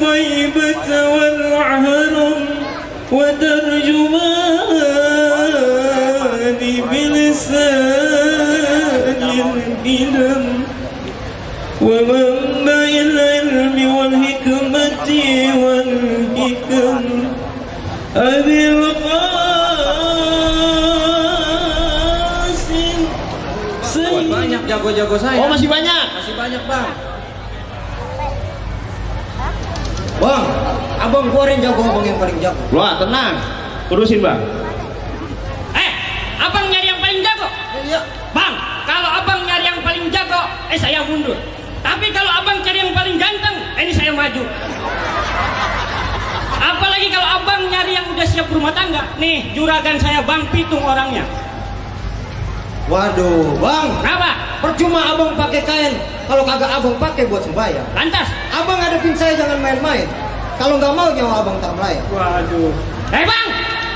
طيبة والعهرم وترجمان بلسان الإلم ومنبع العلم والحكمة والحكم أبي القاسم سيد. Banyak jago-jago saya. Oh, masih banyak? Masih banyak, Bang. Bang, abang keluarin jago abang yang paling jago. Wah, tenang. Urusin, Bang. Abang nyari yang paling jago? Iya. Bang, kalau abang nyari yang paling jago, saya mundur. Tapi kalau abang cari yang paling ganteng, ini saya maju. Apalagi kalau abang nyari yang udah siap berumah tangga. Nih, juragan saya Bang Pitung orangnya. Waduh, Bang. Kenapa? Percuma abang pakai kain kalau kagak abang pakai buat sembahyang. Lantas? Abang hadapin saya jangan main-main. Kalau nggak mau nyawa abang tak melayang. Waduh. Bang,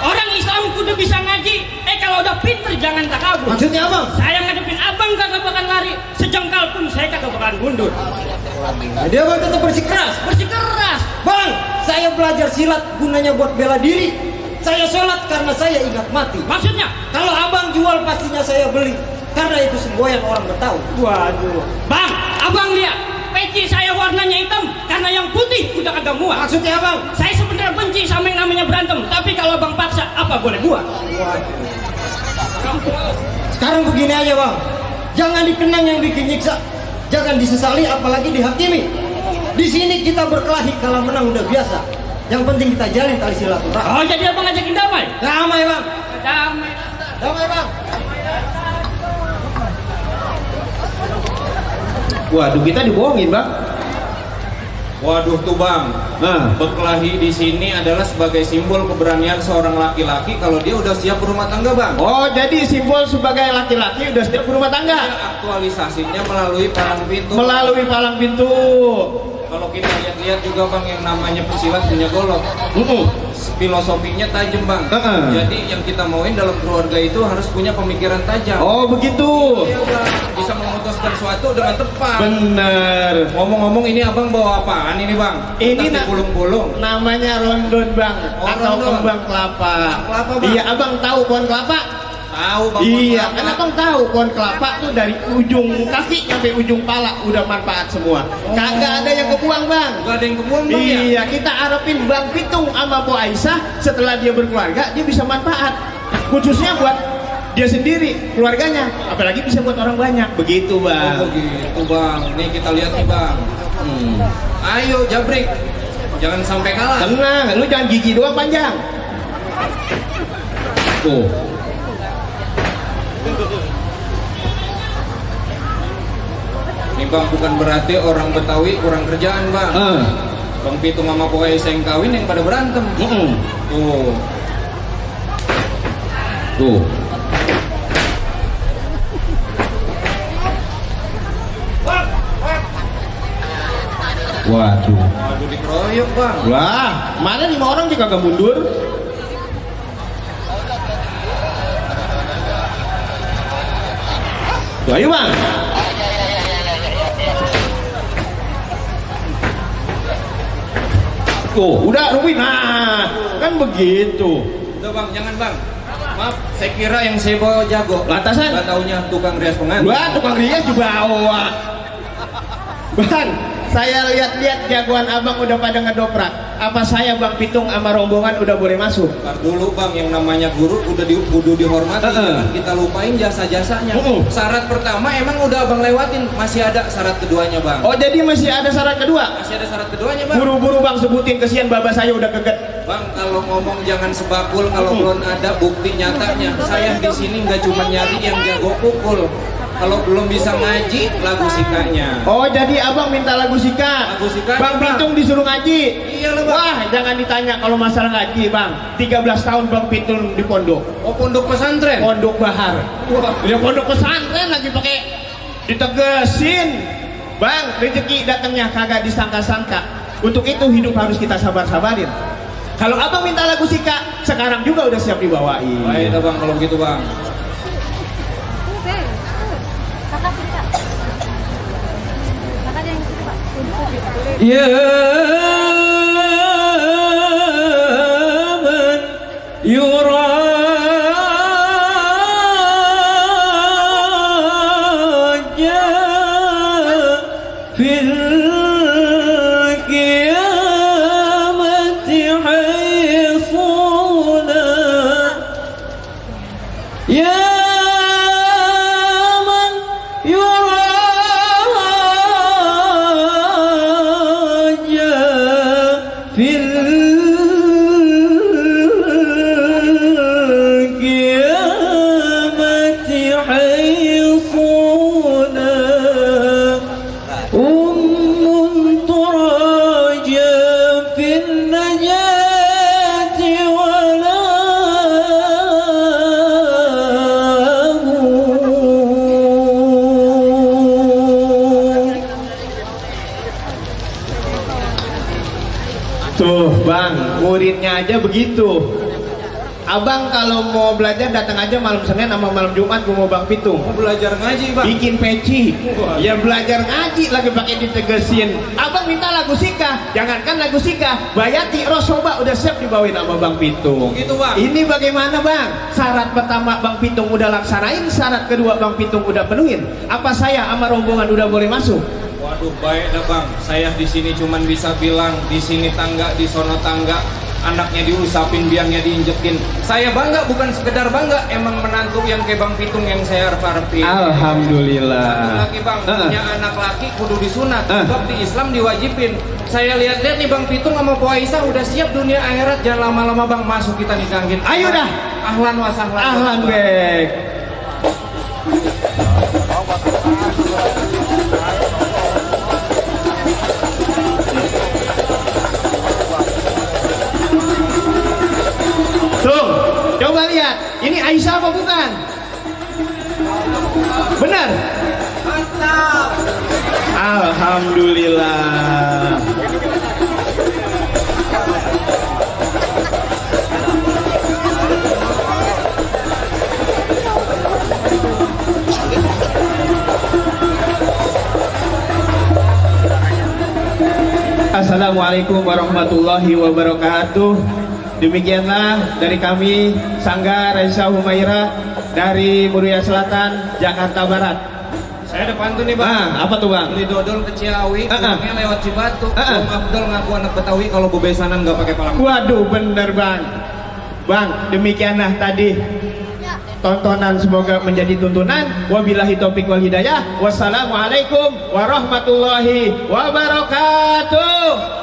orang Islam kudu bisa ngaji. Kalau udah pinter jangan takabur. Maksudnya abang? Saya ngadepin abang kagak bakal lari. Sejengkal pun saya kagak bakalan mundur. Jadi abang tetap bersikeras. Bersikeras. Bang, saya belajar silat gunanya buat bela diri. Saya sholat karena saya ingat mati. Maksudnya? Kalau abang jual pastinya saya beli. Karena itu semboyan orang Betawi. Waduh. Bang, abang lihat. Peci saya warnanya hitam karena yang putih udah kagak muat. Maksudnya abang? Saya sebenarnya benci sama yang namanya berantem. Tapi kalau abang paksa, apa boleh buat? Sekarang begini aja bang. Jangan dikenang yang bikin nyiksa. Jangan disesali apalagi dihakimi. Di sini kita berkelahi, kalau menang udah biasa. Yang penting kita jalin tali silaturahmi. Oh, jadi abang ngajakin damai? Damai bang. Damai. Damai bang. Waduh, kita dibohongin, Bang. Waduh tuh Bang, Nah, berkelahi di sini adalah sebagai simbol keberanian seorang laki-laki kalau dia udah siap berumah tangga Bang. oh jadi simbol sebagai laki-laki udah siap berumah Ya, tangga aktualisasinya melalui palang pintu. melalui palang pintu. Kalau kita lihat-lihat juga Bang, yang namanya pesilat punya golok. Filosofinya tajam Bang. Jadi yang kita mauin dalam keluarga itu harus punya pemikiran tajam. Oh begitu. Iya Bang, bisa memutuskan suatu dengan tepat. Bener. Ngomong-ngomong, ini abang bawa apaan ini Bang? Ini Entah digulung-gulung. namanya rondon Bang, Oh, atau rondon. kembang kelapa. Kelapa, Bang. Iya, abang tahu pohon kelapa? Tahu Bang. Iya, kelapa. kan abang tahu pohon kelapa tuh dari ujung kaki sampai ujung pala udah manfaat semua. Kagak ada yang kebuang Bang. Gak ada yang kebuang Bang ya? Iya, kita harapin Bang Pitung sama Bu Aisyah setelah dia berkeluarga dia bisa manfaat, khususnya buat dia sendiri, keluarganya, apalagi bisa buat orang banyak. Begitu Bang. Oh begitu Bang. Nih kita lihat nih Bang. Ayo Jabrik, jangan sampai kalah. Tenang, lu jangan gigi doang panjang. Tuh. Nih Bang, bukan berarti orang Betawi kurang kerjaan Bang. Bang Pitung sama Poe yang kawin yang pada berantem. Tuh. Tuh. Waduh. Waduh, dikeroyok Bang. Wah, mana 5 orang juga gak mundur? Tuh, ayo Bang. Tuh, udah Ruby. Nah, kan begitu. Udah Bang, jangan Bang. Maaf, saya kira yang saya bawa jago. Lantasan? Gak taunya tukang rias pengantin. Wah, tukang rias juga bawa. Bang, saya lihat-lihat jagoan abang udah pada ngedoprak. Apa saya Bang Pitung sama rombongan udah boleh masuk? Ntar dulu Bang, yang namanya guru udah kudu dihormati. Jangan kita lupain jasa-jasanya. Syarat pertama emang udah Abang lewatin, masih ada syarat keduanya Bang. Oh, jadi masih ada syarat kedua? Masih ada syarat keduanya Bang. Buru-buru Bang sebutin, kesian baba saya udah keget. Bang, kalau ngomong jangan sebakul kalau belum ada bukti nyatanya. Saya di sini nggak cuma nyari yang jago pukul. Kalau belum bisa ngaji, lagu sikanya. Oh, jadi abang minta lagu sika. Lagu sika, Bang Bang. Pitung disuruh ngaji. Iyalah Bang. Wah, jangan ditanya kalau masalah ngaji Bang. 13 tahun Bang Pitung di pondok. Oh, pondok pesantren. Pondok Bahar. Wah. Ya pondok pesantren lagi pakai ditegesin. Bang, rezeki datangnya kagak disangka-sangka. Untuk itu hidup harus kita sabar-sabarin. Kalau abang minta lagu sika, sekarang juga udah siap dibawain. Baik Bang, kalau begitu Bang. Ya fil qiyamati haysuna turaja fil najati wala Tuh bang, muridnya aja begitu. Abang kalau mau belajar datang aja malam Senin sama malam Jumat ke Bang Pitung. Mau belajar ngaji bang. Bikin peci. Ya belajar ngaji lagi pakai ditegesin. Abang minta lagu Sika, jangankan lagu Sika, Bayati Rosoba udah siap dibawain sama Bang Pitung. Begitu bang. Ini bagaimana bang? Syarat pertama Bang Pitung udah laksanain, syarat kedua Bang Pitung udah penuhin. Apa saya sama rombongan udah boleh masuk? Waduh baik dah bang. Saya di sini cuman bisa bilang di sini tangga, di sono tangga. Anaknya diusapin, biangnya diinjekin. Saya bangga, bukan sekedar bangga, emang menantu yang kayak Bang Pitung yang saya harap-harapin. Alhamdulillah. Satu lagi bang, punya anak laki kudu disunat, sebab di Islam diwajibin. Saya lihat-lihat nih Bang Pitung sama Po Aisyah udah siap dunia akhirat, jangan lama-lama bang, masuk kita nikahin. Ayo dah. Ahlan wa sahlan. Ahlan bek. Tuh, coba lihat. Ini Aisyah apa bukan? Benar? Mantap. Alhamdulillah. Assalamualaikum warahmatullahi wabarakatuh. Demikianlah dari kami Sanggar Raisa Humaira dari Muria Selatan, Jakarta Barat. Saya ada pantun nih bang. Apa tuh bang? Beli dodol ke Ciawi, pulangnya lewat Cibatu. Om Afdol ngaku anak Betawi kalau bebesanan nggak pakai palang. Waduh bener bang. Bang, demikianlah tadi tontonan, semoga menjadi tuntunan. Wabillahi taufiq wal hidayah. Wassalamualaikum warahmatullahi wabarakatuh.